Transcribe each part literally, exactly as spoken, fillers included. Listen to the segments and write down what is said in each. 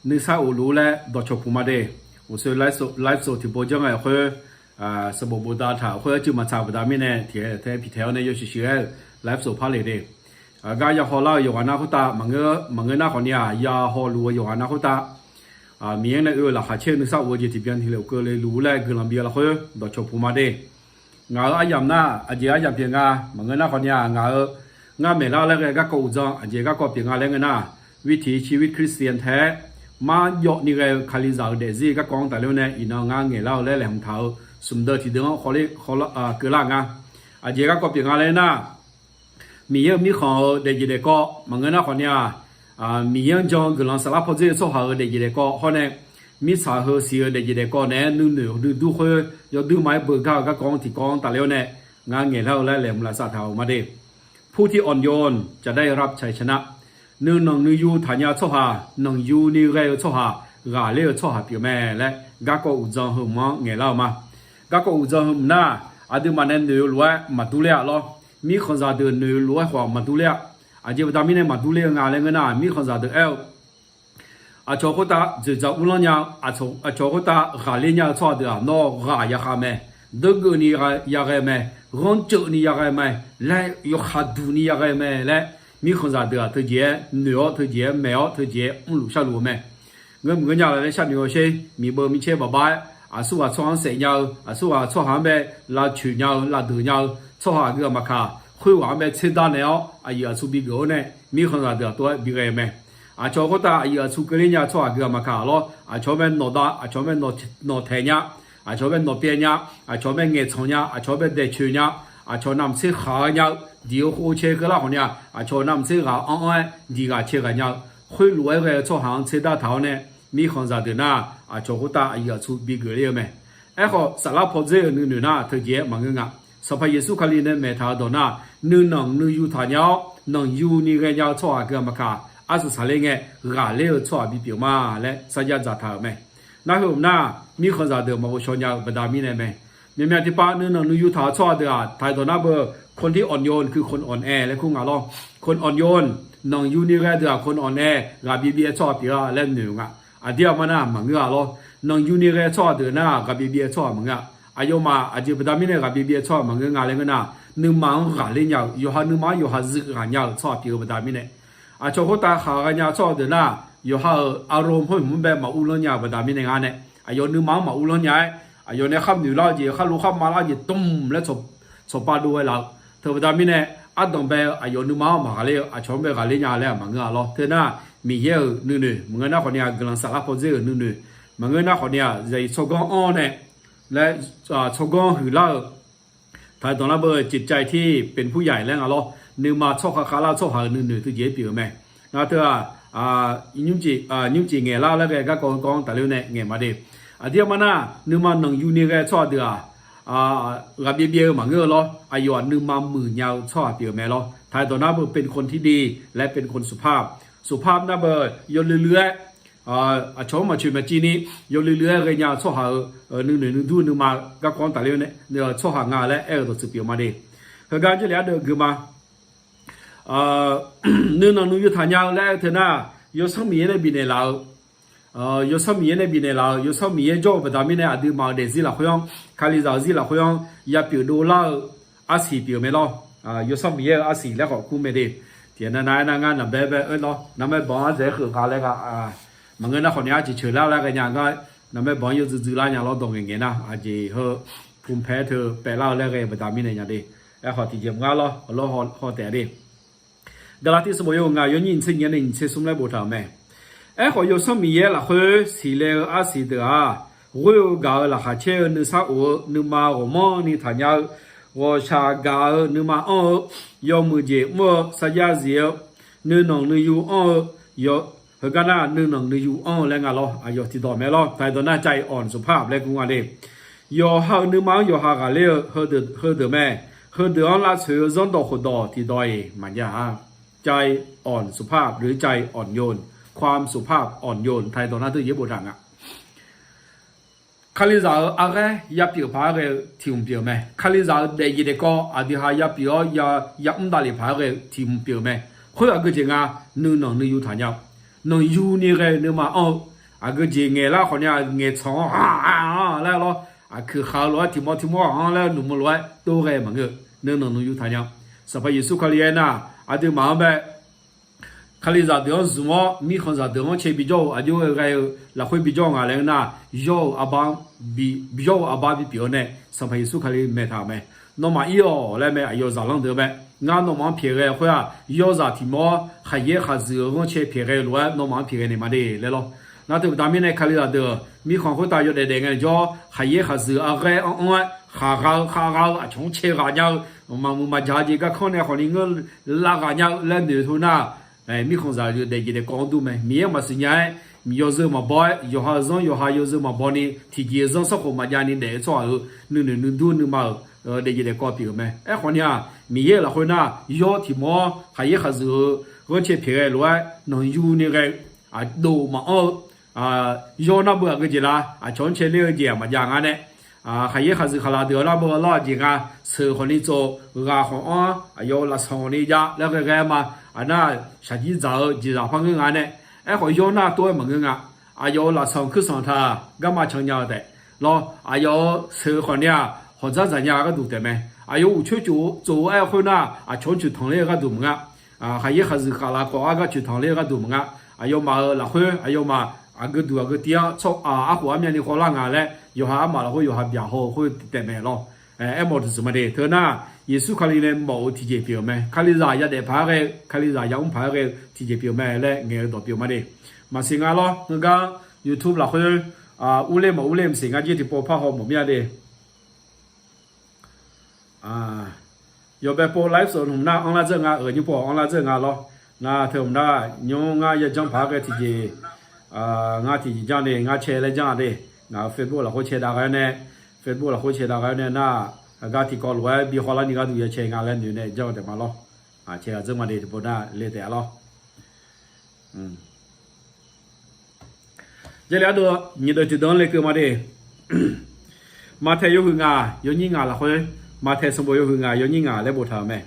nuisar of luf-ur laer dawqcawq puq ma de. Uqsoe live show tiqpov janr ngae khoer, sanqbof bofdav taq khoer arcuiv maqtsaq-eu baqda mirnae tiqaer tae piqtaeq-awr nae yawshuif shuif-aer-euq live show par le de. Gar yahaw lar-eu yawqghaq nar khoertav, maqngeur nar khawfni-aq, yahaw luf-eu yawqghaq nar khoertav, Miqyaer nae oe-eu laqkhaq caer-eu nuisar of-eu jeq tiqbyan tiqlof keuvle luf-ur laer guiqlanq bi-eu lafkhoer dawqcawq puq ma de. Ngaq-euq aryamq nar aqjeq aryamq pyeuf nga. Maqngeur nar khawfni-aq, ngaq-euq ngar maeqlar-eu laer ghae garkawv uqdzan aqjeq garkawv pyeuf nga laer ngeur nar, วิถีชีวิตคริสเตียน taef-aer marjawv ni ghae-eu Kalizaq-euq daefzir garkawv-anr tafler-awr nae iqnan ngar ngaeqlar-eu laer laeqhmq taq-euq smq deuq tiqdeuq-anr khawf keuvlar nga. Aqjeq garkawv pyeuf nga laer nar, Miqyaer-euq mirkhanq-euq daefjeq daefkawv maqngeur nar khawfni-aq, Miqyaer-anr jan-eu guiqlanq saflar pawdzer-eu tsawrhaq-euq daefjeq daefkawv hawr nae, mirtsaq heu siq-eu daefjeq daefkawv naeq-aer nuinoeq nuidur khoer yawdur ma-aer beugar-eu garkawv-anr tiqkawv-anr tafler-awr nae, ngar ngaeqlar-eu laer laeqhmq lavsav taq-euq ma de. ผู้ที่อ่อนโยนจะได้รับชัยชนะ Nuinanq nuiyu taqnya-eu tsawrhaq, nanqyu ni ghae-eu tsawrhaq, ghaqler-eu tsawrhaq pyeuf mae laer garkawv uqdzan heu mq-anr ngaeqlar-eu ma. Garkawv uqdzan heu mq nar, aqduimaf nae noeq-eu lof-aer maqdur ler-a lawr. Mirkhanqzaq deuq noeq-eu lof-aer khawf maqdur ler-a. Aqjeq baqda mirnae maqdur ler-eu nga laer ngeur nar, mirkhanqzaq deuq aer-eu, aqcawq khoertav dzoeqdzaq uvlanr nya-eu, aqcawq khoertav ghaqler nya-eu tsawrhaq deuq-aq, nawr ghaq yaghae mae, deurgeuf ni yaghae mae, ghanrceuf ni yaghae mae laer, yawkhav duq ni yaghae mae laer, mirkhanqzaq deuq-aq teujeq-aer noeq-awr teujeq-aer maeq-awr teujeq-aer mrluf sharluf-eu mae. Ngeur mq ngeur nya laer sharnoeq-awr sher, miqbeuv micaer baqbav-aer aqsurghaq tsawrhaq-anr saef nya-eu, aqsurghaq tsawrhaq-anr bae lavcoeq nya-eu, lavdeuq nya-eu tsawrhaq aqgeu-aq maqkaq, khoerghaq-anr bae tser dar naeq-awr aqyuif aqtsu bigeuf-awr nae, mirkhanqzaq deuq-aq tov-aer bighae-eu mae. Aqcawq khoertav aqyuif aqtsu keuvler nya-eu tsawrhaq aqgeu-aq maqkaq lawr, aqcawq-anr bae nawqdav, aqcawq-anr bae nawqtaeq nya, aqcawq-anr bae nawqpyaev nya, aqcawq-anr bae ngaeqtsanq nya, aqcawq-anr bae daeqcoeq nya, aqcawq navmaqtser khaq-eu nya-eu, diq-eu khof-eu cae keuvlar khawfni-aq, aqcawq navmaqtser ghaq-anr anr-aer diq ghaq cae ghaq nya-eu, khoerlof-aer ghae-eu tsawrhaq-anr tser dar taq-awr nae, mirkhanqzaq deuq nar, aqcawq khoertav aqyuif aqtsu bigeuf ler-eu mae. Aerkhawf, saflar pawdzer-euq nuinoeq nar teujeq-aer maqngeur nga. Sanqpaq Yeqsur Kali nae maeq taq-eu dawq nar, nuinanq nuiyu taqnya-awr, nanqyu ni ghaenya-eu tsawrhaq aqgeu-aq maqkaq, arsaq saqler ngae, ghaqler-eu tsawrhaq bipyeuf ma laer sarjax dzaqtaq-euq mae. Nar heu-euq nar, mirkhanqzaq deuq maqghov shaw nya-eu baqda mirnae mae. Myavmyav tiqpav nuinanq nuiyu taq-eu tsawrhaq deuq-aq, taq-eu dawq nar beu, คนที่อ่อนโยนคือคนอ่อนแอ laer kur nga lawr. คนอ่อนโยน, nanqyu ni ghae deuq-aq คนอ่อนแอ, ghaq byaev byaev-eu tsawrhaq pyeuf-a laer noeq-eu nga. Aqdir aqma nar maqngeur-a lawr. Nanqyu ni ghae-eu tsawrhaq deuq nar ghaq byaev byaev-eu tsawrhaq maqngeur-a. Aqyawfmaf aqjeq baqda mirnae ghaq byaev byaev-eu tsawrhaq maqngeur nga laer ngeur nar, nuima-anr ghaqler nya-eu, yawqha nuima-anr yawqha zuif ghaq nya-eu tsawrhaq pyeuf-eu baqda mirnae, aqcawq khoertav khaq ghae nya-eu tsawrhaq deuq nar, yawqha-euq อารมณ์ khoer hmq-anr bae maquvlanr nya-eu baqda mirnae ngar nae, aqyawf nuima-anr maquvlanr nya-aer, aqyawf nae kharnoeq lar-eu jeq, kharlof kharma lar-eu jeq dmq laer tsawqpav dov ghae laf-eu teu baqda mirnae, ardanq bae-eu aqyawf nuima-anr maqghaqler-eu, aqcawq-anr bae ghaqler nya laer-aq maqngeur-a lawr. Teu nar, Miqyaer-euq nuinoeq maqngeur nar khawfni-aq, guiqlanq saflar pawdzer-euq nuinoeq maqngeur nar khawfni-aq, zaqsiq tsawrganr anr-awr nae laer, tsawrganr huiqlar-euq taq-eu dawq nar beu, จิตใจที่เป็นผู้ใหญ่ laer nga lawr. Nuima tsawrkhav khavlar-eu tsawrhaq-euq nuinoeq teujeq-aer pyeuf-eu mae. Nar teu-aq, nymrcif ngaeqlar laer ghae garkawv heukawv-anr tafler-awr nae ngaeq ma de. Aqdir aqma nar, nuima nanqyu ni ghae-eu tsawrhaq deuq-aq, ghaq byaev byaev-eu maqngeur-eu lawr. Aqyawf-aq nuima muiqnya-eu tsawrhaq pyeuf-eu mae lawr. Taq-eu dawq nar beu, เป็นคนที่ดี และเป็นคนสุภาพ. สุภาพ nar beu, yawluiv luiv-aer aqcawq-anr maqcoeq maqciv ni yawluiv luiv-aer ghaenya-eu tsawrhaq-euq nuinoeq nuidur nuima garkawv-anr tafler-awr nae tsawrhaq nga laer aer-eu dawqtsuif pyeuf ma de. Heugar jarlif ardeuv gui ma. Nuinanq nuiyu taqnya-eu laer aer-eu teu nar, Yawsanr Miqyaer nae bifnaeq laf-eu, Yawsanr Miqyaer nae bifnaeq laf-eu, Yawsanr Miqyaer jawr-eu baqda mirnae aqduimaf-euq daefzir lafkhoer-anr, Kalizaq-euq zir lafkhoer-anr yapyeuf dovlar-eu arsiq pyeuf-eu mae lawr. Yawsanr Miqyaer-euq arsiq laer khawf kur mae de. Tiqnan nav-aer nar ngar naqbae bae-aer lawr, narmaer banq-anr ardzaeq-aer kheuf nga laer gha. Maqngeur nar khawfni arjeq ceuq lar laer ghaenya gar, narmaer banq-anr yawdzuiv dzuivlar nya lawr dawq ngaeqngaeq nar aqjeq heu pumqpae teu paevlar-eu laer ghae-eu baqda mirnae nya de. Aerkhawf tiqjeq mr gar lawr, hawlawr haw taef de. Gaqlaqtiv sanqbof yawhuiq ngaq yawnyir nyiq tser nyiq-anr nae nyiq tser smr laer boftaq-euq mae. Aerkhawf Yawsanr Miqyaer lafkhoer siqle-eu arsiq deuq-aq, ghoer-eu gaq-eu laqkhaq caer-eu nuisar of-eu nuima ghawqmanrni taqnya-eu, ghawqshaq gaq-eu nuima anr-eu, yawmuiq jeq mr-eu sarjax zif-eu, nuinanq nuiyu anr-eu, heugar nar nuinanq nuiyu anr-eu laer nga lawr. Aqyawf tiqdawq mae lawr. Taq-eu dawq nar ใจอ่อนสุภาพ laer gur nga de. Yawqha-euq nuima-anr yawqha ghaqler-eu heudeuq mae. Heudeuq-anr lavtsoeq-eu zanrdawq khofdawq tiqdawq-iq maqjav-a. ใจอ่อนสุภาพ หรือ ใจอ่อนโยน ความสุภาพอ่อนโยน taq-eu dawq nar teu yaer boftaq nga. Kalizaq-euq arghaer yapyeuf paq-aer ghae-eu tiq hmq pyeuf mae. Kalizaq-euq daefjeq daefkawv aqdui ha yapyeuf-awr yamr davlef paq-aer ghae-eu tiq hmq pyeuf mae. Khoer aqgeu jeq nga, nuinanq nuiyu taqnya-eu, nanqyu ni ghae-eu nuima anr-eu, Aqgeujeq ngaeq lar khawfni-aq, ngaeqtsanq-anr ghaq-a laer lawr. Aqkuiq khaq-eu lof-aer tiq mawr tiq mawr ghaq-anr laer nuqmq lof-aer tov ghae maqngeur-eu. Nuinanq nuiyu taq nya-eu Sanqpaq Yeqsur Kali aernar, aqduimaf-anr bae Kalizaq deuq-anr zmq-awr mirkhanqzaq deuq-anr cae bijawr-euq aqjox-aer ghae-eu lafkhoer bijawr nga laer ngeur nar, yawr-euq arbar, yawr-euq arbar bipyeuf-awr nae Sanqpaq Yeqsur Kali maeqtaq-euq mae. Nawmaf ir-awq laer mae, aqyawf zaqlanr deuq-anr bae. Ngar nawmaf-anr pyaeq ghae-eu khoer-aq, yawrzaq tiq mawr khaqyaer khaqzuiq-euq ghanrcae pyaeq ghae-eu lof-aer nawmaf-anr pyaeq ghae naeq ma de laer lawr. Nar teu baqda mirnae Kalizaq deuq mirkhanq khoertav yawdaef daef ngae jawr, khaqyaer khaqzuiq-euq arghaer anr anr-aer khaqgha-eu khavgha-eu aqcawq-anr cae ghaq nya-eu, maqmuiq maqjaq-eu jeq garkanr nae khawfni ngeur lav ghaq nya-eu laer noeq teu nar, mirkhanqzaq daefjeq daefkawv-anr dur mae. Miqyaer maqsiq nya-aer, yawzeu maqbaw-aer, yawqha-euq zanr yawqha yawzeu maqbaw ni, tiqjeq-eu zanr sanrkhof maqjav ni daef-eu tsawrhaq-euq nuinoeq nuidur nuima-euq daefjeq daefkawv pyeuf-euq mae. Aerkhawfni-aq, Miqyaer-euq lafkhoer nar, yawr tiq mawr khaqyaer khaqzuiq-euq ghanrcae pyaeq ghae lof-aer nanqyu ni ghae-eu, aqdov maqanr-eu, yawr nar beu aqgeujeq la, aqcawq-anr cae ler-eu jeq-aq maqjav nga nae, khaqyaer khaqzuiq khaqlaq deuq-anr nar beu lar-eu jeq nga, seuq khawfni tsov, ghaq khawf anr, aqyawf-euq lafsanq ni jav laer ghae ghae ma. Aqnar shaqjir dzaq-eu jeqzaq par ngeur nga nae, aerkhawf yawr nar tov-aer maqngeur nga. Aqyawf-euq lafsanq kuirsanq taq garma can nya-eu taef lawr, aqyawf-euq seuq khawfni-aq hawq dzardzaq nya-eu gharduq taef mae. Aqyawf uqcoer cof-eu tsof-eu aer-eu khoer nar, aqcawq-anr coeqtanq ler-eu gharduq maqnga. Khaqyaer khaqzuiq khaqlaq khawf argar coeqtanq ler-eu gharduq maqnga. Aqyawfmaf-euq lafkhoer aqyawfmaf aqgeu duq aqgeu tiv-anr tsawr, arkhof armyavni khawvlar nga laer yawqha armaf lafkhoer yawqha byaqhaw-eu khoer taef mae lawr. Aermawf-eu deuq zeuq ma de. Teu nar, Yeqsur Kali nae mawf-eu tiqjeq pyeuf-euq mae. Kalizaq yadaef paq-aer ghae-eu, Kalizaq yamr paq-aer ghae-eu tiqjeq pyeuf-eu mae laer ngaeq-eu dawq pyeuf ma de. Maqsiq nga lawr, ngeur gar YouTube lafkhoer urler maq urler maqsiq ngar jir tiqpov par haw mawf mir-a de. Yawbae pov live sawq hmq nar anrlar dzeur nga, euq nymr pov anrlar dzeur nga lawr. Nar teu hmq nar nymr ngar yajanr paq-aer ghae tiqjeq, ngar tiqjeq janr de, ngar cae laer janr-a de. Ngaq-euq Facebook lafkhoer cae dav ghae-awr nae, Facebook lafkhoer cae dav ghae-awr nae nar, aqgar tiqkawv lof-aer bi khawvlar ni gharduq ya cae nga laer noeq nae janr-eu taef ma lawr. Cae gaq dzeur ma de, tiqpov nar le taef-a lawr. Jarlif ardov nyiq deuq tiqdeuq-anr lekeuv ma de. Maqtaeq yawhuiq ngaq yawnyir ngaq lafkhoer, Maqtaeq sanqbof yawhuiq ngaq yawnyir ngaq laer boftaq-euq mae.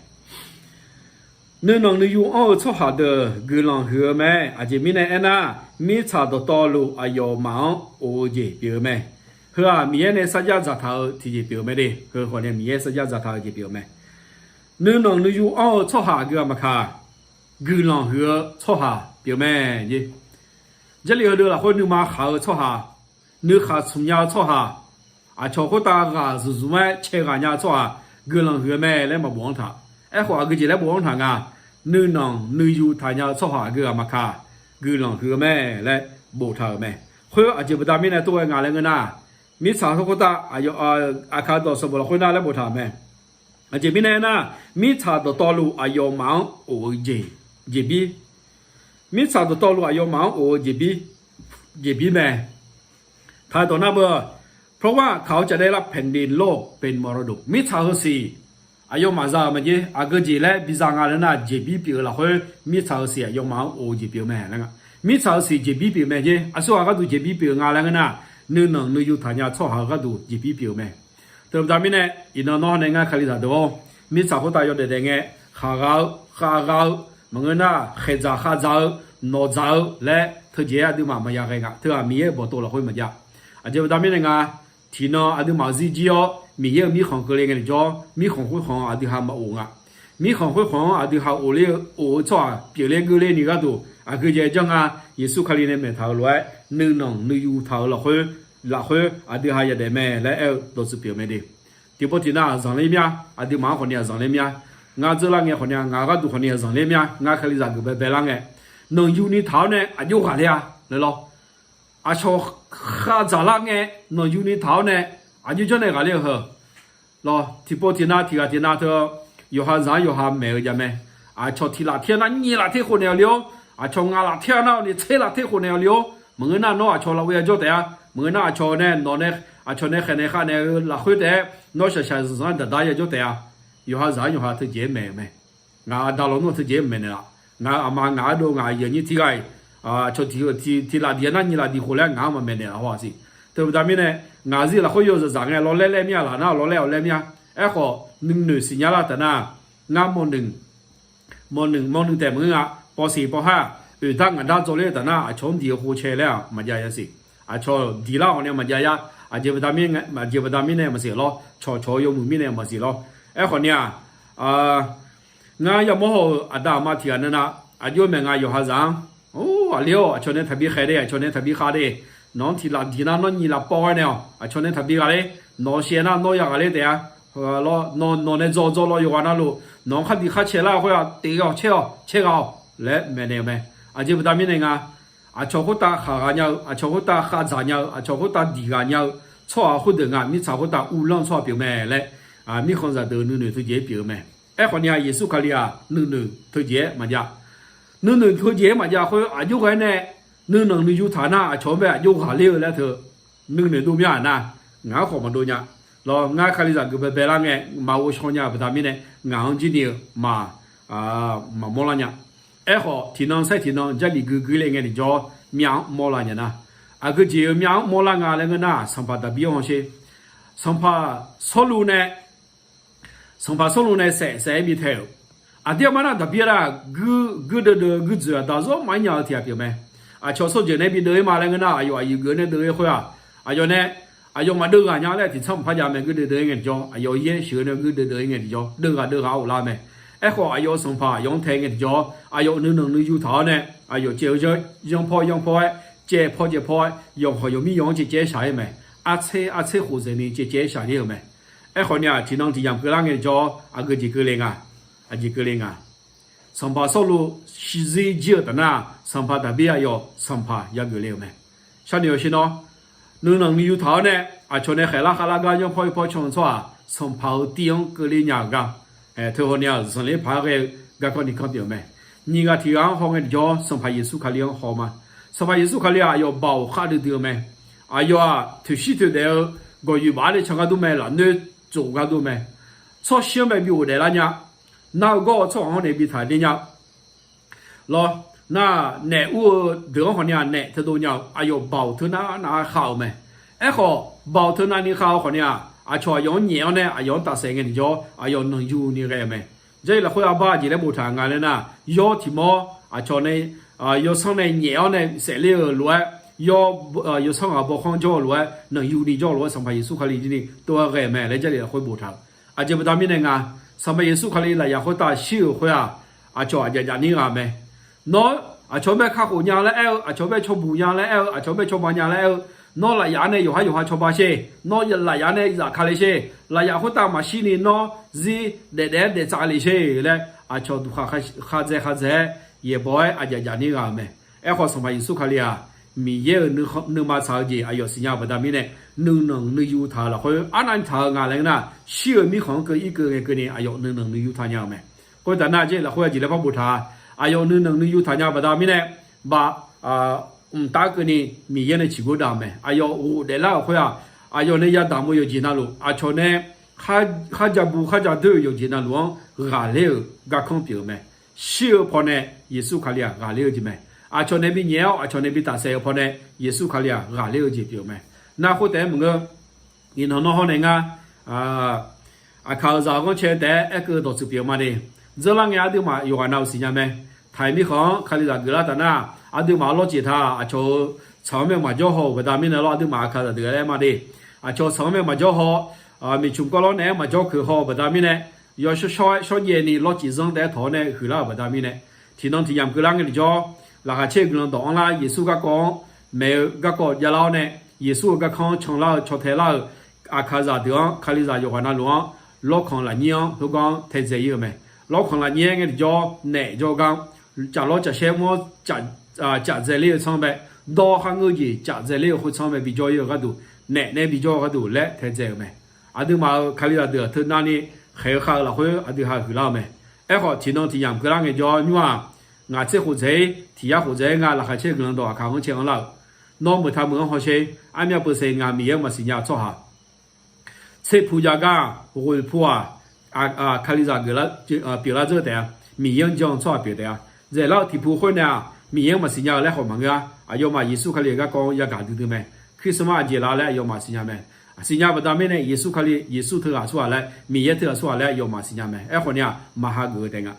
Nuinanq nuiyu anr-eu tsawrhaq deuq guiqlanq huiq-eu mae. Aqjeq mirnae aernar, mirtsaq dawqtawvluf aqyawfmaf-anr of-eu jeq pyeuf-eu mae. Heu-aq Miqyaer nae sarjax dzaqtaq-eu tiqjeq pyeuf-eu mae de. Heu khawfni Miqyaer sarjax dzaqtaq-eu jeq pyeuf-eu mae. Nuinanq nuiyu anr-eu tsawrhaq aqgeu-aq maqkaq, guiqlanq huiq-eu tsawrhaq pyeuf mae. Jarlif heudeuq lafkhoer nuima khaq-eu tsawrhaq, nuikhaq smq nya-eu tsawrhaq, aqcawq khoertav ghaq zmq zmq-aer cae ghaq nya-eu tsawrhaq guiqlanq huiq-eu mae laer maqbof-anr taq. Aerkhawf aqgeu jeq laer bof-anr taq nga, nuinanq nuiyu taqnya-eu tsawrhaq aqgeu-aq maqkaq, guiqlanq huiq-eu mae laer boftaq-euq mae. Khoer aqjeq baqda mirnae tov-aer nga laer ngeur nar, mirtsaq khoertav aqkar dawq sanqbof lafkhoer nar laer boftaq-euq mae. Aqjeq mirnae aernar, mirtsaq dawqtawvluf aqyawfmaf-anr of-eu jeq, jeqbir. Mirtsaq dawqtawvluf aqyawfmaf-anr of-eu jeqbir, jeqbir mae. Taq dawq nar beu, เพราะว่าเขาจะได้รับแผ่นดินโลกเป็นมรดก Mirtsaq heusiq aqyawfmaf za-euq mae jer. Aqgeu jeq laer biza nga laer nar, jeqbir pyeuf-eu lafkhoer mirtsaq heusiq aqyawfmaf-anr of-eu jeq pyeuf-eu mae laer nga. Mirtsaq heusiq jeqbir pyeuf mae jer. Aqsurghaq gharduq jeqbir pyeuf-eu nga laer ngeur nar, nuinanq nuiyu taqnya tsawrhaq-eu gharduq jeqbir pyeuf-eu mae. Teubaqda mirnae, iqnan nawr nae ngar Kalizaq deuq-or, mirtsaq khoertav yawdaef daef ngae, khaqgha-eu, khavgha-eu, maqngeur nar khaeqdzaq khavdzaq-eu, nawqdzaq-eu laer teujeq-aer aqduimaf maqya ghae nga. Teu-aq Miqyaer-euq bawqtov lafkhoer maqjav. Aqjeq baqda mirnae nga, tiqnan aqduimaf-euq zirjir-awr Miqyaer-euq mirkhanq keuvle ngae lef jawr, mirkhanq khoerkhanq-anr aqdui ha maqof nga. Mirkhanq khoerkhanq-anr aqdui ha of ler-eu, of-eu tsawrhaq pyeufler geurler ni gharduq aqgeu jaev janr nga. Yeqsur Kali nae maeqtaq-euq lof-aer, nuinanq nuiyu taq-euq lafkhoer, lafkhoer aqdui ha yadaef mae laer aer-eu dawqtsuif pyeuf mae de. Tiqpov tiqnav-aq zanqler mir-a. Aqduimaf-anr khawfni-aq zanqler mir-a. Ngar dzeurlar ngae khawfni-aq, ngaq-euq gharduq khawfni-aq zanqler mir-a. Ngar Kalizaq geuf baebae lar ngae, nanqyuni taq-awr nae aqjox ghaqler-a laer lawr. Aqcawq khavdzaq lar ngae, nanqyuni taq-awr nae aqjox janrnaeq ghaqler-eu heu lawr. Tiqpov tiqnav tiqghaq tiqnav teu yawqha zaq-anr yawqha maeq-eu jav mae. Aqcawq tiq laf ter nar nyiq laf ter khofnaeq-awq le-awr, aqcawq ngaq laf ter nar-awq ni tser laf ter khofnaeq-awq le-awr, maqngeur nar nawr aqcawq lafghoe yajawr taef-a. Maqngeur nar aqcawq nae nawq nae, aqcawq nae khaeqnaeq khavnaeq-eu lafkhoer taef-aer nawr shaqshaq zanqzanq-aer daqdar yajawr taef-a. Yawqha zaq-anr yawqha teujeq-aer maeq-eu mae. Ngaq aqda lawnmr-eu teujeq-aer maeqnaeq laf. Ngaq-euq aqma, ngaq ardov, ngaq aqyuif aqnyir tirghaq-iq aqcawq tiq tiq laf diq nar nyiq laf diq khof laer ngaq-anr maqmaeqnaeq laf haw-aq siq. Teubaqda mirnae, ngaq zir lafkhoer yawzaq zaq ngae lawrlaer laer mir-a laf nar lawrlaer-awq laer mir-a. Aerkhawf nuinoeq siqnya lar taf nar, ngar mawq nuiq mawq nuiq taef maqngeur nga. Pawsiq pawhar oeqdar ngaqdar dzawler-eu taf nar, aqcawq-anr diq-eu khov cae laer-aq maqjav yasiq. Aqcawq diqlar-awq nae maqjav ya. Aqjeq baqda mirnae maqsiq lawr. Cawqcawq-eu yawmuiq mirnae maqsiq lawr. Aerkhawf ni-aq, ngar yamawr haw-euq aqda aqma tiq ghaq nae nav, aqjox maeq nga yawqha zaq-anr, or, aqli-awr, aqcawq nae taqbi khaeq de, aqcawq nae taqbi khav de, nawq-anr tiq laf diq nar nawr nyiq laf pawv-aer nae-awq, aqcawq nae taqbi ghaq ler, nawq-eu shaev nar nawr yaghaq ler taef-a. Nawq, nawq nae dzaw dzaw law yawqghaq navluf, nawq-anr khar diq khar cae lar-eu khoer-aq, teq-awq caer-awq caer ghaq-awq laer maeqnaeq-eu mae. Aqjeq baqda mirnae nga, aqcawq khoertav khaqghaq nya-eu, aqcawq khoertav khavdzaq nya-eu, aqcawq khoertav diqghaq nya-eu tsawrhaq khoerdeuq nga mirtsaq khoertav uvlanr-eu tsawrhaq pyeuf mae laer, mirkhanq zaqdeuq nuinoeq teujeq-aer pyeuf-eu mae. Aerkhawf ni-aq, Yeqsur Kali-aq nuinoeq teujeq-aer maqjav. Nuinoeq teujeq-aer maqjav khoer aqjox ghae nae nuinanq nuiyu taq nar aqcawq-anr bae aqjox ghaqler-eu laer teu nuinoeq dov mir-aq nar, ngaq-anr khawf maqdov nya. Lawr, ngar Kalizaq geuf baebae lar ngae maqghov shaw nya-eu baqda mirnae, ngaq-anr jir ni-eu maq, maqmawr lar nya. Aerkhawf, tiqnan saer tiqnan Jarlif gui gui le ngae tiqjawr, myav-anr mawrlar nya nar, aqgeu jeq-eu myav-anr mawrlar nga laer ngeur nar, sanqpaq Daqbir-anr hawsher. Sanqpaq Sawrluv nae Sanqpaq Sawrluv nae saef saef-aer bi tae-euq, aqdir aqma nar Daqbir-a nar, guir guirdeuv deuv-eu guirdzoeq aqda zawr maqaer nya-eu tiq ghaq pyeuf mae. Aqcawq sawrjeuq nae bi deuv-ir ma laer ngeur nar, aqyawf aqyuif geuf nae deuv-ir khoer-aq, aqyawf nae aqyawf maqdeuv ghaq nya laer tiqtsanr maqpar jav mae. Guirdeuv deuv-ir ngae tiqjawr, aqyawf yaer sheuq-eu nae guirdeuv deuv-ir ngae tiqjawr, deuv ghaq deuv ghaq-awr ghoflar mae. Aerkhawf, aqyawf-euq sanqpaq aqyawf-anr tae ngae tiqjawr, aqyawf nuinanq nuiyu taq-awr nae, aqyawf caev-eu yanr paw yanr paw-aer, caev paw caev paw-aer, yawqhawq yawqmir yaw-anr caev caev-aer shaq-ir mae. Artser artser khofdzaeq ni caev caev-aer shaq-ir-euq mae. Aerkhawf ni-aq, tiqnan tiqyamq keuvlar ngae tiqjawr, aqgeu jeq keuvle nga, aqjeq keuvle nga. Sanqpaq Sawrluv shizir jir-eu taf nar, sanqpaq Daqbir aqyawf sanqpaq yageuf le-euq mae. Sharnoeq-awq shir nawr, nuinanq nuiyu taq-awr nae, aqcawq nae khaeqlar khavlar gar yanr paw ir paw can-eu tsawrhaq, sanqpaq-euq tiv-anr keuvle nya-euq gar, teuhaw ni-aq, zanqler paq-aer ghae-eu garkawv ni kanr pyeuf-eu mae. Nyiq ghaq tiq ghaq-anr haw ngae tiqjawr, sanqpaq Yeqsur Kali-anr haw ma. Sanqpaq Yeqsur Kali-aq, aqyawf baoq khav duidui-eu mae. Aqyawf-aq, toeqshir toeqdaef-eu gawqyoeq baf-awr nae can gar dur mae, lafnoer tsof gar dur mae. Tsawrshir-anr mae bi ghofdaef lar nya. Nar-eu gawr-eu tsawrhaq-anr nae bi taqler nya. Lawr, nar naef ur-eu deuq-anr khawf ni-aq, naef teudov nya-euq aqyawf baoq teunav nav khav-euq mae. Aerkhawf, baoq teunav ni khav-eu khawf ni-aq, aqcawq aqyawf-anr nyaef-awr nae aqyawf-anr tafsaef ngae tiqjawr, aqyawf nanqyu ni ghae-eu mae. Jarlif lafkhoer arbar aqjeq laer boftaq nga laer nar, yawr tiq mawr aqcawq nae, yawsanr nae nyaef-awr nae saefler-euq lof-aer, yawr, yawsanr ghaq bawkhanr jawr-eu lof-aer, nanqyu ni jawr-eu lof-aer, Sanqpaq Yeqsur Kali jir ni tov-aer ghae-eu mae laer Jarlif lafkhoer boftaq-euq. Aqjeq baqda mirnae nga, Sanqpaq Yeqsur Kali lafyaq khoertav shir-euq khoer-aq, aqcawq aqjaf jaf nir ghaq mae. Nawr aqcawq-anr bae kakhof nya laer aer-eu, aqcawq-anr bae cawba nya laer aer-eu, aqcawq-anr bae cawba nya laer aer-eu, nawr lafyaf-anr nae yawqhar yawqha cawba sher, nawr lafyaf-anr nae zafkale sher, lafyaf khoertav maqshir ni nawr zir daefdaef-aer daeftsaf le sher laer, aqcawq duqkhaq khadzae khadzae-aer yaeqbawq-aer aqjaf jaf nir ghaq-euq mae. Aerkhawf, Sanqpaq Yeqsur Kali-aq, Miqyaer-euq nuima tsaq-eu jeq aqyawf siqnya-eu baqda mirnae, nuinanq nuiyu taq-eu lafkhoer arnavni taq-eu nga laer ngeur nar, shir-euq mirkhanq-anr keuv ir keuv ngae keuvni aqyawf nuinanq nuiyu taq nya-euq mae. Khoertav nar, Jarlif lafkhoer aqjeq laer par boftaq-a, aqyawf nuinanq nuiyu taq nya baqda mirnae, ba, mqtav keuvni Miqyaer nae ciqgor dav-euq mae. Aqyawf ghofdaeflar-euq khoer-aq, aqyawf nae yadaq-eu yawqjeq navluf, aqcawq nae kharja bu kharja doer-euq yawqjeq navluf-anr ghaqler-euq garkanr pyeuf-eu mae. Shir-eu pawnae Yeqsur Kali-aq ghaqler-eu jeq mae. Aqcawq nae bi nyaef-awr aqcawq nae bi tafsaef-eu pawnae Yeqsur Kali-aq ghaqler-eu jeq pyeuf-eu mae. Nar khoertaef-aer maqngeur, iqnan nawr hawr nae ngar, aqkaq-euq zaq-eu ghanrcae taef-aer aerkeuv dawqtsuif pyeuf-eu ma de. Dzeurlar ngae aqduimaf yawqghaq nav-euq siqnya mae. Taiq mirkhanq-anr Kalizaq geuflar taf nar, aqduimaf-anr lawrcef taq, aqcawq-euq tsaq-anr mae maqjawr haw-euq baqda mirnae lawr, aqduimaf aqkaq zaqdeuq laer ma de. Aqcawq tsaq-anr mae maqjawr haw, miqcmq kawv lawr naeq-aer maqjawr keuq haw-euq baqda mirnae, yawshawr shawr-aer shawrjaev ni lawrcef zanr taef-aer tawq-awr nae huiqlar-euq baqda mirnae, tiqnan tiqyamq keuvlar ngae tiqjawr, laqkhaq caer-eu guiqlanq dawq anrlar Yeqsur garkawv-anr maeq-eu garkawv javlar-awr nae, Yeqsur-euq garkanr-anr canlar-eu caw tae lar-euq aqkaq zaqdeuq-anr, Kalizaq yawqghaq navluf-anr, lawrkanq lafnyir-anr heugar-anr taedzae ir-eu mae. Lawrkanq lafnyir-aer ngae tiqjawr naef jawrgar-anr, caf lawr caf shaer mr-awr caf dzaeler-eu tsanr bae, dawr kharngeur jeq caf dzaeler-eu khoertsanr bae bijawr ir-eu gharduq, naef nae bijawr-eu gharduq laer taedzae-euq mae. Aqduimaf-euq Kalizaq deuq-aq teunav ni khaeq-eu khav-eu lafkhoer aqdui ha huiqlar-eu mae. Aerkhawf, tiqnan tiqyamq keuvlar ngae jawr nymr-aq, ngaq tser khof dzaeq-ir, tiq yar khof dzaeq-ir nga laqkhaq caer-eu guiqlanq dawq aqkaq ghanrcae anrlar-euq, nawr meuq taq meuq-anr hawsher. Armyav peuq saeq ngaq Miqyaer-anr maqsiq nya-eu tsawrhaq, tser pu jav gar-aq, ghoeq pu-aq, Kalizaq pyeuflar dzeur taef-a. Miqyaer-anr jan-eu tsawrhaq pyeuf taef-a. Dzaeqlar-eu tiq pu khoer nae-aq, Miqyaer-anr maqsiq nya-eu laer khawf maqngeur-a. Aqyawfmaf Yeqsur Kali-euq garkawv-anr yagaq duidui mae. Christmas aqjeq la laer aqyawfmaf siqnya mae. Siqnya baqda mirnae Yeqsur Kali, Yeqsur teughaq aqsurghaq laer, Miqyaer teughaq aqsurghaq laer aqyawfmaf siqnya mae. Aerkhawf ni-aq, maqha geuf-eu taef nga.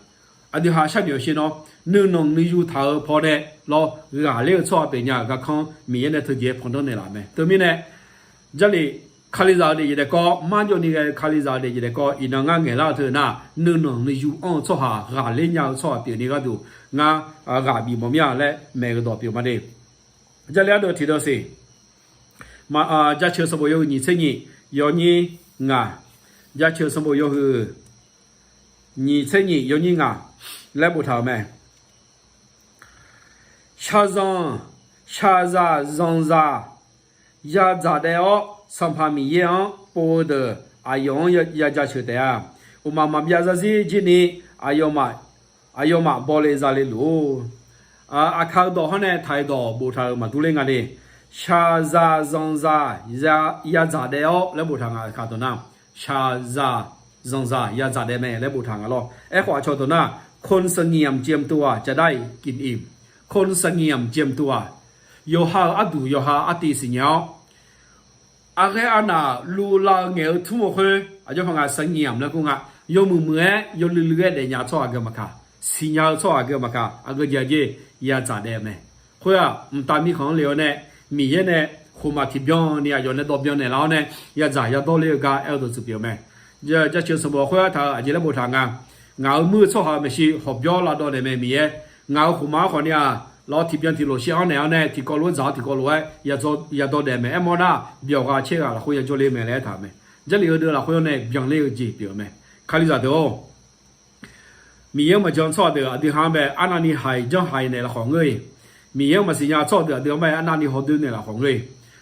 aqdui ha sharnoeq-eu sher nawr, nuinanq nuiyu taq-eu pawnae lawr, ghaqler-eu tsawrhaq pyeuf nya-euq garkanr Miqyaer nae teujeq-aer pandanr naeqlaf mae. Teumirnae, Jarlif, Kalizaq-euq daefzir daefkawv, marjawvni ghae-eu Kalizaq-euq daefzir daefkawv iqnan ngar ngaeqlar-eu teu nar, nuinanq nuiyu anr-eu tsawrhaq, ghaqler nya-eu tsawrhaq pyeufni gharduq ngar ghaq bif mawf mir-a laer maeq-euq dawq pyeuf ma de. Jarlif ardeuv tiqdeuv siq. Jaceuq sanqbof yawhuiq nyiq tser nyiq yawnyir ngaq. Jaceuq sanqbof yawhuiq nyiq tser nyiq yawnyir ngaq laer boftaq-euq mae. Shaqzanq, shaqzaq zanqzaq yadzaq daef-awr, Sanqpaq Miqyaer-anr pov-eu deuq aqyawf-anr ya jaceuq taef-a. Uqmaq maqbyav zarzir jir ni aqyawfmaf, aqyawfmaf bawle zale luf-or. Aqkaq-eu dawq hawr nae taq-eu dawq boftaq-euq maqdur ler nga de. Shaqzaq zanqzaq yadzaq daef-awr laer boftaq nga. Aqkaq dawq nar, shaqzaq zanqzaq yadzaq daef mae laer boftaq nga lawr. Aerkhawf aqcawq dawq nar, คนสงบเจียมตัวจะได้กินอิ่ม คนสงบเจียมตัว yawqha-euq arduq yawqha artiv siqnya-awr, aqghae arnaf luvlav-eu ngaeq-eu tmr-eu khoer aqjox paq nga สงบ laer kur nga. Yawmuiq muiq-aer yawluiv luiv-aer daefnya-eu tsawrhaq aqgeu maqkaq, siqnya-eu tsawrhaq aqgeu maqkaq, aqgeu jeq aqjeq yadzaq daef mae. Khoer-aq, mqtav mirkhanq-anr le-awr nae, Miqyaer nae khofmaf tiqbyan ni aqyawf nae dawvbyan naeqlar-awr nae, yadzaq yadawr ler-eu gar aer-eu dawq tsuif pyeuf-eu mae. Jaceuq sanqbof khoer-anr taq-eu aqjeq laer boftaq nga. Ngaq-euq muir-eu tsawrhaq-euq maeqshi hawqbyawr lavdawv naeq mae Miqyaer. Ngaq-euq khofmaf-anr khawf ni-aq, lawr tiqbyan tiqlof shir-anr naeq-awr nae tiqkawv lof-aer dzaq-awr tiqkawv lof-aer yadawr daef mae. Aermawr nar, byawq ghaq caer ghaq lafkhoer yajawr ler mae laer aertaq-euq mae. Jarlif heudeuq lafkhoer-anr nae byanler-eu jeq pyeuf-eu mae. Kalizaq deuq-or, Miqyaer-anr maqjan tsawrhaq deuq aqdui ha-anr bae arnavni haiq janr haiq naeq lafkhawf ngeur-iq, Miqyaer-anr maqsiq nya tsawrhaq deuq aqdui-anr bae arnavni hawdoer naeq lafkhawf ngeur-iq,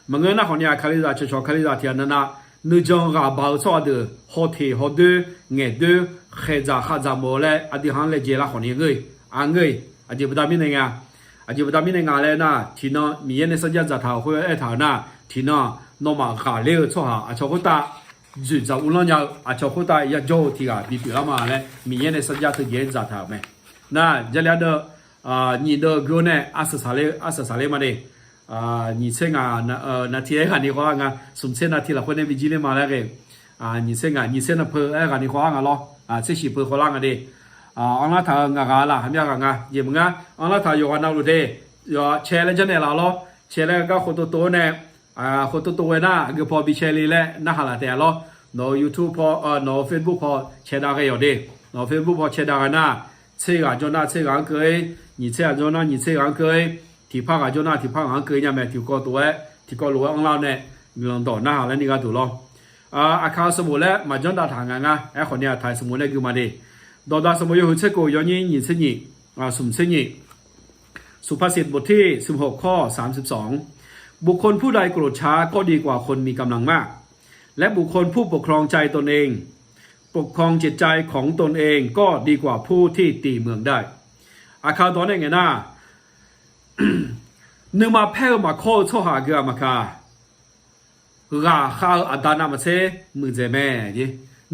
maqngeur nar khawf ni-aq, Kalizaq cawqcawq Kalizaq tiq ghaq navnav nuijan ghaq baq-eu tsawrhaq deuq hawteq hawdoer ngaeqdoer khaeqdzaq khavdzaq mawf-eu laer aqdui ha-anr laejae lar khawf ni ngeur-iq, aqngeur-iq, aqjeq baqda mirnae nga. Aqjeq baqda mirnae nga laer nar, tiqnan Miqyaer nae sarjax dzaqtaq-euq khoer aertaq-euq nar, tiqnan nawmaf ghaqler-eu tsawrhaq aqcawq khoertav dzoeqdzaq uvlanr nya-eu aqcawq khoertav yajawr-eu tiq ghaq bipyeuf lar ma laer Miqyaer nae sarjax teujeq-aer dzaqtaq-euq mae. Nar, Jarlif ardeuv nyiq deuv geur-awr nae arsaq saqler, arsaq saqler ma de. Nyiq tser ngaq navtiq aer ghaq ni khawvlar nga, smq tser navtiq lafkhoer nae bi jir ler ma laer ghae. Nyiq tser ngaq, nyiq tser navpeu aer ghaq ni khawvlar nga lawr. Tser shiq peu khawvlar nga de. Anrlar taq-euq ngaq ghaq laf haqmya ghaq nga jeq maqngar, anrlar taq yawqghaq navluf de. Cae laer janrnaeq laf lawr. Cae laer gar khov tov tov-awr nae, khov tov tov ghae nar aqgeu paw bi cae le laer narhaq laf taef-a lawr. Nawq-euq YouTube paw, nawq-euq Facebook paw cae dav ghae yawq de. Nawq-euq Facebook paw cae dav ghae nar, tser ghaq jawr nar tser ghaq-anr keuv-ir, nyiq tser ghaq jawr nar nyiq tser ghaq-anr keuv-ir, tiqpar ghaq jawr nar tiqpar ghaq-anr keuv-ir nya mae. Tiqkawv tov-aer tiqkawv lof-aer anrlar-awr nae guiqlanq dawq narhaq laer ni gharduq lawr. Aqkaq-eu sanqbof laer maqjanr dav taq nga ngar. Aerkhawf ni-aq, taq-euq sanqbof nae gui ma de. Dawqdaq sanqbof yawhuiq tser kof yawnyir nyiq tser nyiq, smq tser nyiq. สุภาษิตบทที่สิบหก ข้อสามสิบสอง บุคคลผู้ใดโกรธช้าก็ดีกว่าคนมีกำลังมาก และบุคคลผู้ปกครองใจตนเอง ปกครองจิตใจของตนเองก็ดีกว่าผู้ที่ตีเมืองได้ Aqkaq dawq nae ngaeq nar, nuima paer-eu maqkawr-eu tsawrhaq aqgeu-aq maqkaq, ghaqkhav-eu aqda navmaqtser muiqdzaeq mae.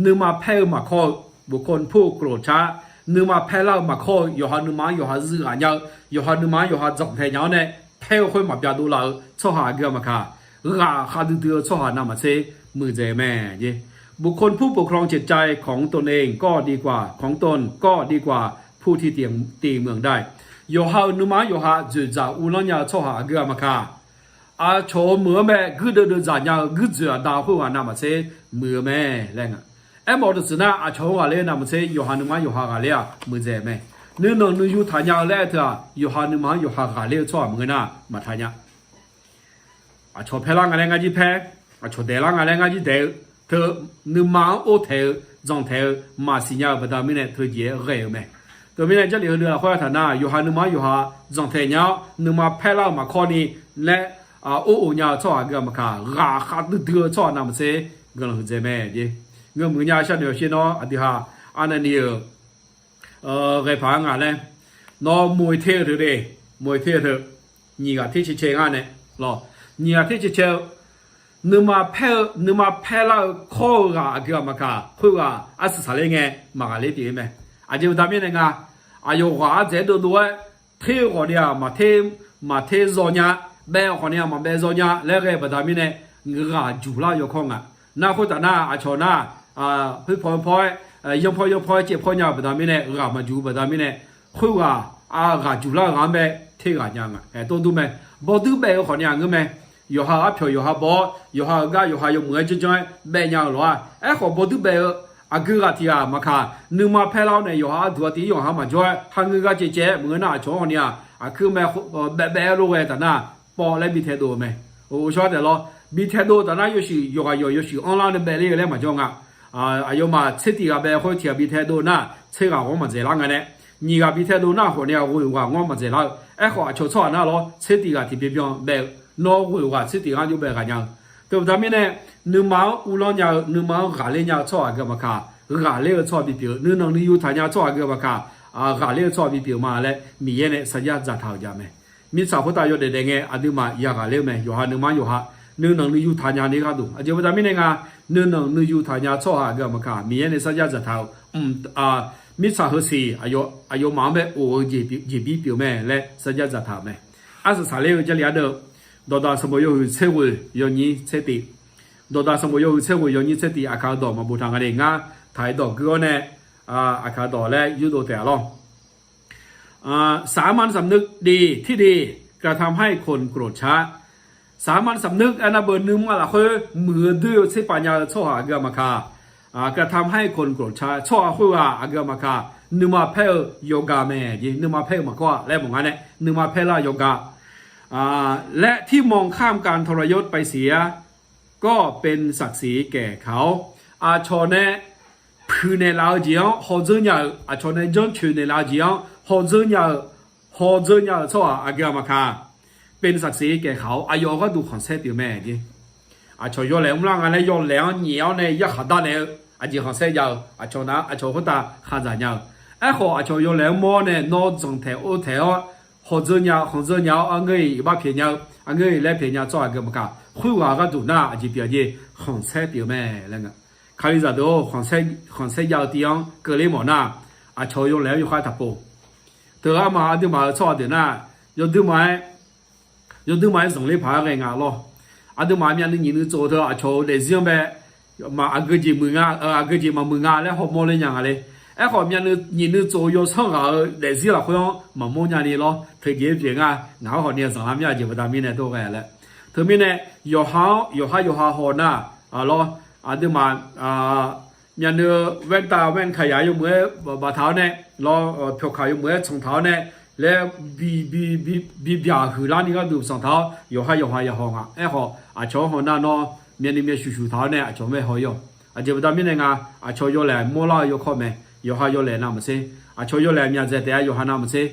Nuima paer-eu maqkawr-eu บุคคลผู้โกรธช้า nuima paerlar-eu maqkawr-eu yawqha nuima-anr yawqha zuiv ghaq nya-eu, yawqha nuima-anr yawqha dzanqtaeq nya-awr nae paer-eu khoer maqbyav dovlaf-eu tsawrhaq aqgeu-aq maqkaq, ghaqkhav duidui-eu tsawrhaq navmaqtser muiqdzaeq mae. Ye, บุคคลผู้ปกครองจิตใจของตนเองก็ดีกว่า ของตนก็ดีกว่าผู้ที่ตีเมืองได้ Yawqha-euq nuima-anr yawqha dzoeqdzaq uvlanr nya-eu tsawrhaq aqgeu-aq maqkaq, aqcawq-euq meuq-anr bae guirdeuv deuv dzaq nya-eu guirdzoeq aqda khoerghaq navmaqtser muiq-eu mae laer nga. Aermawf-eu dawqtsuif nar, aqcawq-anr ghaqler-eu navmaqtser yawqha nuima-anr yawqha ghaqler-aq muiqdzaeq mae. Nuinanq nuiyu taqnya-eu laer aer teu-aq, yawqha nuima-anr yawqha ghaqler-eu tsawrhaq maqngeur nar maqtaq nya. Aqcawq paerlar nga laer ngar jir paer, aqcawq daeqlar nga laer ngar jir daeq-eu teu, nuima-anr or taeq-eu, dzanq taeq-eu maqsiq nya-eu baqda mirnae teujeq-aer ghae-eu mae. Teumirnae Jarlif heudeuq lafkhoer taq nar, yawqha nuima-anr yawqha dzanq taeq nya-awr nuima paerlar-eu maqkawr ni laer or of nya-eu tsawrhaq aqgeu-aq maqkaq, ghaqkhav duidui-eu tsawrhaq navmaqtser guiqlanq huiqdzaeq mae. Ngeur muiq nya sharnoeq-awr sher nawr aqdui ha arnavni-euq ghae paq-aer nga laer, nawr moq-ir ter-eu teu de, moq-ir ter-eu teu, nyiq ghaq ter cae cae ngar nae lawq, nyiq ghaq ter cae cae-eu, nuima paer-eu nuima paerlar-eu kawr-eu ghaq aqgeu-aq maqkaq, khoerghaq arsaq saqler ngae maqghaqler pyeuf-ir mae. Aqjeq baqda mirnae nga, aqyawf ghaq ardzaeq-aer dovdov-aer ter-eu khawf ni-aq, maqter, maqter zaw nya, bae-eu khawf ni-aq, maqbae zaw nya laer ghae-eu baqda mirnae, ghaq juq lar-eu yawkawr nga. Nar khoertaf nar, aqcawq nar, khoer paw paw-aer yanrpaw yanrpaw-aer caevpaw nya-eu baqda mirnae, ghaq maqjuq-eu baqda mirnae, khoerghaq-aq ghaq juq lar-eu ghaq-anr bae ter ghaq nya nga. Aer, tov dur mae. Bawduir baef-eu khawf ni aqngeur mae. Yawqha-euq arpyawq yawqha baw-awr, yawqha-euq gar yawqha yawmuiq-aer janrjanr-aer baef nya-eu lof-aq. Aerkhawf, bawduir baef-eu aqgeu ghaq tiq ghaq maqkaq, nuima paer lar-awr nae yawqha arduq-a tiq-ir yawqha maqjawr-aer, ha ngeur gar caevcaev-aer maqngeur nar, aqcawq-anr hawq ni-aq, aqkuir mae, baef baef-aer lof ghae taf nar, pawv laer bi taedov-eu mae. Ghovshaw taef lawr, bi taedov-eu taf nar, yawshuif yawqghaq yawq yawshuif anrlar nae baef ler-eu laer maqjawr nga. Aqyawfmaf tser tiq ghaq baef khoer tiq ghaq bi taedov nar, tser ghaq ghawr maqdzaeq lar nga nae, nyiq ghaq bi taedov nar khawf ni-aq, ghoeq ghaq ghawr maqdzaeq lar-eu. Aerkhawf, aqcawq tsawrhaq nar lawr, tser tiq ghaq tiqbyan byan baef-eu, nawr ghoeq ghaq tser tiq ghaq jov baef ghaq nya-eu. Teubaqda mirnae, nuima-anr uvlanr nya-eu, nuima-anr ghaqler nya-eu tsawrhaq aqgeu maqkaq, ghaqler-eu tsawrhaq bipyeuf-eu, nuinanq nuiyu taq nya-eu tsawrhaq aqgeu maqkaq, ghaqler-eu tsawrhaq bipyeuf ma laer Miqyaer nae sarjax dzaqtaq-euq jav mae. Mirtsaq khoertav yawdaef daef ngae aqduimaf yaghaqler-eu mae. Yawqha nuima-anr yawqha nuinanq nuiyu taq nya ni gharduq, aqjeq baqda mirnae nga, nuinanq nuiyu taq nya tsawrhaq aqgeu maqkaq, Miqyaer nae sarjax dzaqtaq-euq, mirtsaq heusiq aqyawfmaf-anr bae of-eu jeqbir pyeuf mae laer sarjax dzaqtaq-euq mae. Arsaq saqler-eu Jarlif ardeuv, dawqdaq sanqbof yawhuiq tser ghoeq yawnyir tser tiv, dawqdaq sanqbof yawhuiq tser ghoeq yawnyir tser tiv, aqkaq-eu dawq maqboftaq nga ni, ngar taq-ir dawq gui-awr nae, aqkaq dawq laer yurdov taef-a lawr. สามัญสำนึกดีที่ดี กระทำให้คนโกรธช้า สามัญสำนึก aernar beu nuima lafkhoer muiq-eu doer-eu tserpav nya-eu tsawrhaq aqgeu maqkaq, กระทำให้คนโกรธช้า tsawrhaq khoerghaq aqgeu maqkaq, nuima paer-eu yawqgaq mae jeq, nuima paer-eu maqkawr-a laer mawf ngar nae, nuima paer lar-eu yawqgaq และที่มองข้ามการทรยศไปเสีย ก็เป็นศักดิ์ศรีแก่เขา Aqcawq nae puiqnaeq laf-eu jeq-anr hawdzeur nya-euq, aqcawq nae janrcoeq naeq laf-eu jeq-anr hawdzeur nya-euq, hawdzeur nya-euq tsawrhaq aqgeu maqkaq, เป็นศักดิ์ศรีแก่เขา aqyawf-euq gharduq khanqsaer pyeuf mae jeq. Aqcawq yawlaeq mrlar nga laer yawlaeq-anr nyaef-awr nae yarkhaq darnaeq-eu aqjeq khanqsaer jav-eu, aqcawq nar aqcawq khoertav khaqdzaq nya-eu. Aerkhawf, aqcawq yawlaeq-anr mawr-awr nae nawr dzanqtaeq or taeq-awr, hawdzeur nya, khanqdzeur nya-awr, aqngeur-iq iqbax pyaeq nya-eu, aqngeur-iq laer pyaeq nya tsawrhaq aqgeu maqkaq, khoerghaq gharduq nar aqjeq pyeuf-a jeq, khanqsaer pyeuf mae laer nga. Kalizaq deuq-or, khanqsaer jav-eu tiv-anr keuvler mawf nar, aqcawq yawlaeq-anr yawkhav taqpov. Teu arma aqduimaf-euq tsawrhaq deuq nar, yawduimaf-aer yawduimaf-aer zanqler paq-aer ghae nga lawr. Aqduimaf myavnuiv nyiq nuiv tsof-eu teu aqcawq-euq daefzir-anr bae, aqgeu jeq muiq nga, aqgeu jeq maqmuiq nga laer hawmawr ler nya nga le. Aerkhawf, myavnuiv nyiq nuiv tsof-eu yawsanr ghaq-euq daefzir lafkhoer-anr maqmawr nya ni lawr. Teu jeq-aer pyeuf nga, ngaq-anr hawq ni zanqlar mir aqjeq baqda mirnae dov ghae laer. Teumirnae, yawqha-anr yawqha yawqha haw nar, lawr, aqduimaf myavnuiv-eu แว่นตา แว่นขยาย yawmuiq-aer baftaq-awr nae, lawr, pyawqkaq yawmuiq-aer tsanqtaq-awr nae laer bi, bi, bi, bi byaq huiqlar ni gharduq sanqtaq-awr yawqha yawqha ya haw nga. Aerkhawf, aqcawq-anr haw nar nawr myavnuiv myavshuq shuq taq-awr nae aqcawq-anr bae haw-ir-awq. Aqjeq baqda mirnae nga, aqcawq yawlaeq mawrlar-eu yawkawr mae. Yawqha yawlaeq navmaqtser, aqcawq yawlaeq myaqdzaeq taef-a yawqha navmaqtser,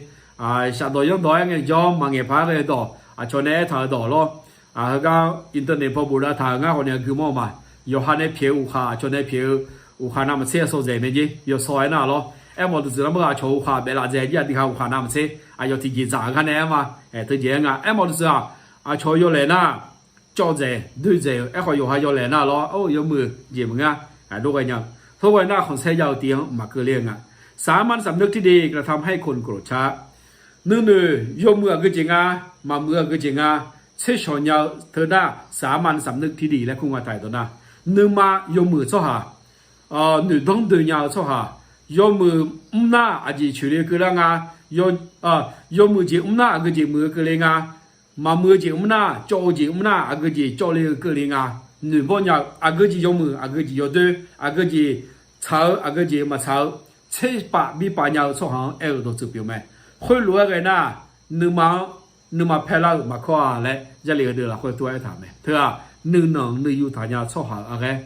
shafdawq yanrdawq-aer ngaejawr maqngaeq paq-aer ghae-eu dawq, aqcawq nae aertaq-eu dawq lawr. Heugar internet paw bof lavtaq-euq ngar khawf ni aqgeu mawr-eu ma. Yawqha nae pyaeq-eu uqkhaq, aqcawq nae pyaeq-eu uqkhaq navmaqtser yawsaw dzaeq mae jer, yawsaw-aer nar lawr. Aermawf dawqtsuif nar meuq aqcawq uqkhaq baef laf dzaeq jir aqdui ha uqkhaq navmaqtser, aqyawf tiqjeq dzaq-eu gar nae aer ma. Aer teujeq-aer nga. Aermawf dawqtsuif-aq, aqcawq yawlaeq nar cawv dzaeq doe dzaeq-eu, aerkhawf yawqha yawlaeq nar lawr, or, yawmuiq jeq maqngeur-a, dov ghae nya-eu, tov ghae nar khanqsaer jav-eu tiv-anr maqkeuv ler-eu nga. สามัญสำนึกที่ดี กระทำให้คนโกรธช้า Nuinoeq yawmuiq aqgeu jeq nga, maqmuiq aqgeu jeq nga, tsershawq nya-eu teu nar สามัญสำนึกที่ดี laer kur nga taq-iq dawq nar, nuima yawmuiq tsawrhaq, noeqdanr doe nya-eu tsawrhaq, yawmuiq mr nar aqjeq coeq le keuvlar nga, yawmuiq jeq mr nar aqgeu jeq muiq-eu keuvle nga, maqmuiq-eu jeq mr nar, cawv-eu jeq mr nar aqgeu jeq cawv le-eu keuvle nga, noeqbawr nya-eu aqgeu jeq yawmuiq, aqgeu jeq yawdoer, aqgeu jeq tsaq-eu, aqgeu jeq maqtsaq-eu, tserpav birpav nya-eu tsawrhaq-anr aer-euq dawqtsuif pyeuf mae. Khoerlof-aer ghae nar, nuima-anr nuima paerlar-euq maqkawr-a laer Jarlif heudeuq lafkhoer tov-aer aertaq-euq mae. Teu-aq, nuinanq nuiyu taq nya-eu tsawrhaq-euq aqghaer,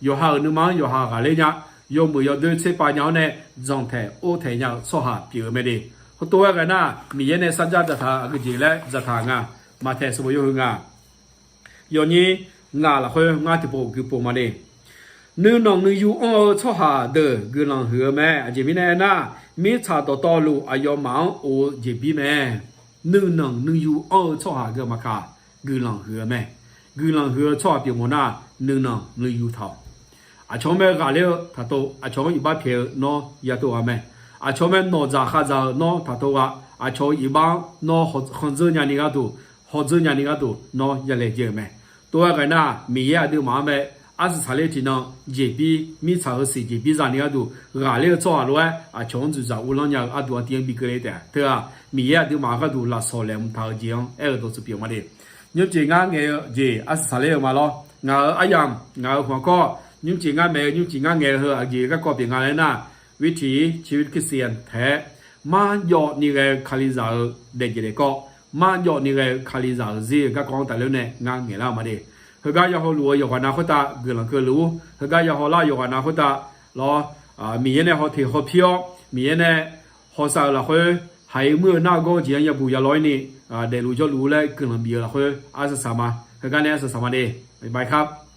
yawqha-euq nuima-anr yawqha ghaqler nya, yawmuiq yawdoer tserpav nya-awr nae dzanqtaeq or taeq nya-euq tsawrhaq pyeuf-eu mae de. Heutov-aer ghae nar, Miqyaer nae sarjax dzaqtaq-eu aqgeu jeq laer dzaqtaq nga. Maqtaeq sanqbof yawhuiq nga, yawnyir nga lafkhoer ngar tiqpov guiqpov ma de. Nuinanq nuiyu anr-eu tsawrhaq deuq guiqlanq huiq-eu mae. Aqjeq mirnae aernar, mirtsaq dawqtawvluf aqyawfmaf-anr of-eu jeqbir mae. Nuinanq nuiyu anr-eu tsawrhaq aqgeu maqkaq, guiqlanq huiq-eu mae. Guiqlanq huiq-eu tsawrhaq pyeuf mawf nar, nuinanq nuiyu taq-awq. Aqcawq-anr mae ghaqler-eu taqtov, aqcawq-anr iqbax pyaeq-eu nawr yatov ghaq mae. Aqcawq mae nawqdzaq khavdzaq-eu nawr taqtov ghaq, aqcawq-euq iqbax-anr nawr khanqdzeur nyani gharduq, hawdzeur nyani gharduq nawr yalaejae-euq mae. Tov-aer ghae nar, Miqyaer aqduimaf-anr mae, arsaq saqler-eu tiqnan jeqbir mirtsaq heusiq jeqbir zani gharduq ghaqler-eu tsawrhaq lof-aer aqcawq-anr dzoeqdzaq uvlanr nya-eu arduq artiv-anr bi keuvle taef-a. Teu-aq, Miqyaer aqduimaf-euq gharduq lafsawq laeqhmq taq-eu jeq-anr aer-eu dawqtsuif pyeuf ma de. Nymrcif ngar ngaeq-eu jeq arsaq saqler-eu ma lawr. Ngaq-euq aryamq, ngaq-euq hmq-anr kawr, nymrcif ngar maeq-eu, nymrcif ngar ngaeq-eu heu aqjeq garkawv pyeuf nga laer nar, วิถีชีวิตคริสเตียน taef-aer marjawv ni ghae-eu Kalizaq-euq daefjeq daefkawv, marjawv ni ghae-eu Kalizaq-euq zir-euq garkawv-anr tafler nae ngar ngaeqlar-eu ma de. Heugar yawhawluf-eu yawqghaq nav khoertav guiqlanq keuvluf-ur. Heugar yawhawlar-eu yawqghaq nav khoertav lawr, Miqyaer nae haw teq haw pir-awr, Miqyaer nae hawsav-euq lafkhoer haiq muir-eu nar-eu gawr-eu jeq-anr yabuq yalaw-ir ni daefluf jawrluf-ur laer guiqlanq bif-eu lafkhoer arsaq saq ma. Heugar nae arsaq saq ma de. Bye bye kar.